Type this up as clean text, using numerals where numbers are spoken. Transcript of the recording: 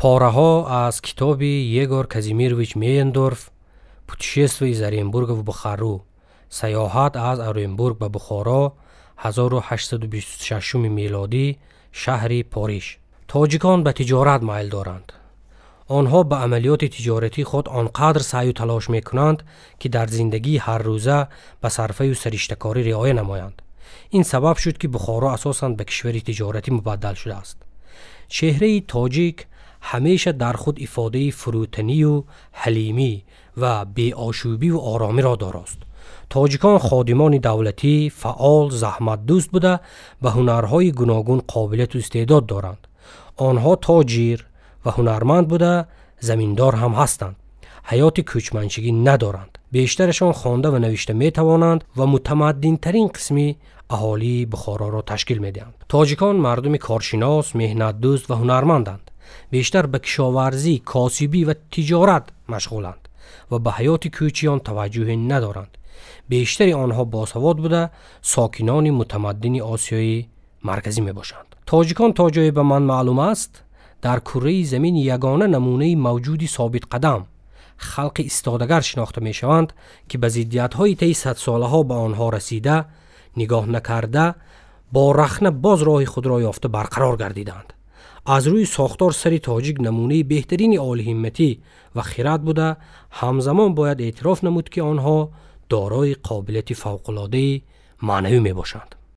Пораҳо аз китоби Егор Казимирович Мейендорф «Путешествие из Оренбурга в Бухару», саёҳат аз Оренбург ба Бухоро, 1826 милодӣ, шаҳри Пориж. Тоҷикон ба тиҷорат майл доранд. Онҳо ба амалиёти тиҷоратии худ он қадр саъю талош мекунанд, ки дар зиндагии ҳаррӯза ба сарфаю сариштакорӣ риоя намоянд. Ин сабаб шуд, ки Бухоро асосан ба кишвари тиҷоратӣ мубаддал шудааст. Чеҳраи тоҷик ҳамеша дар худ ифодаи фурӯтанию ҳалимӣ ва беошӯбиву оромиро дорост. Тоҷикон ходимони давлатӣ, фаъол, заҳматдӯст буда, ба ҳунарҳои гуногун қобилияту истеъдод доранд. Онҳо тоҷир ва ҳунарманд буда, заминдор ҳам ҳастанд. Ҳаёти кӯчманчигӣ надоранд. Бештарашон хонда ва навишта метавонанд ва мутамаддинтарин қисми аҳолии Бухороро ташкил медиҳанд. Тоҷикон мардуми коршинос, меҳнатдӯст ва ҳунарманданд. Бештар ба кишоварзӣ, косибӣ ва тиҷорат машғуланд ва ба ҳаёти кӯчиён таваҷҷӯҳе надоранд. Бештари онҳо босавод буда, сокинони мутамаддини Осиёи Марказӣ мебошанд. Тоҷикон, то ҷое ба ман маълум аст, дар курраи замин ягона намунаи мавҷуди собитқадам, халқи истодагар шинохта мешаванд, ки ба зиддиятҳои таи садсолаҳо ба онҳо расида нигоҳ накарда, бо рахна боз роҳи худро ёфта барқарор гардиданд. Аз рӯи сохтор сари тоҷик намунаи беҳтарини олиҳимматӣ ва хирад буда, ҳамзамон бояд эътироф намуд, ки онҳо дорои қобилияти фавқулодаи маънавӣ мебошанд.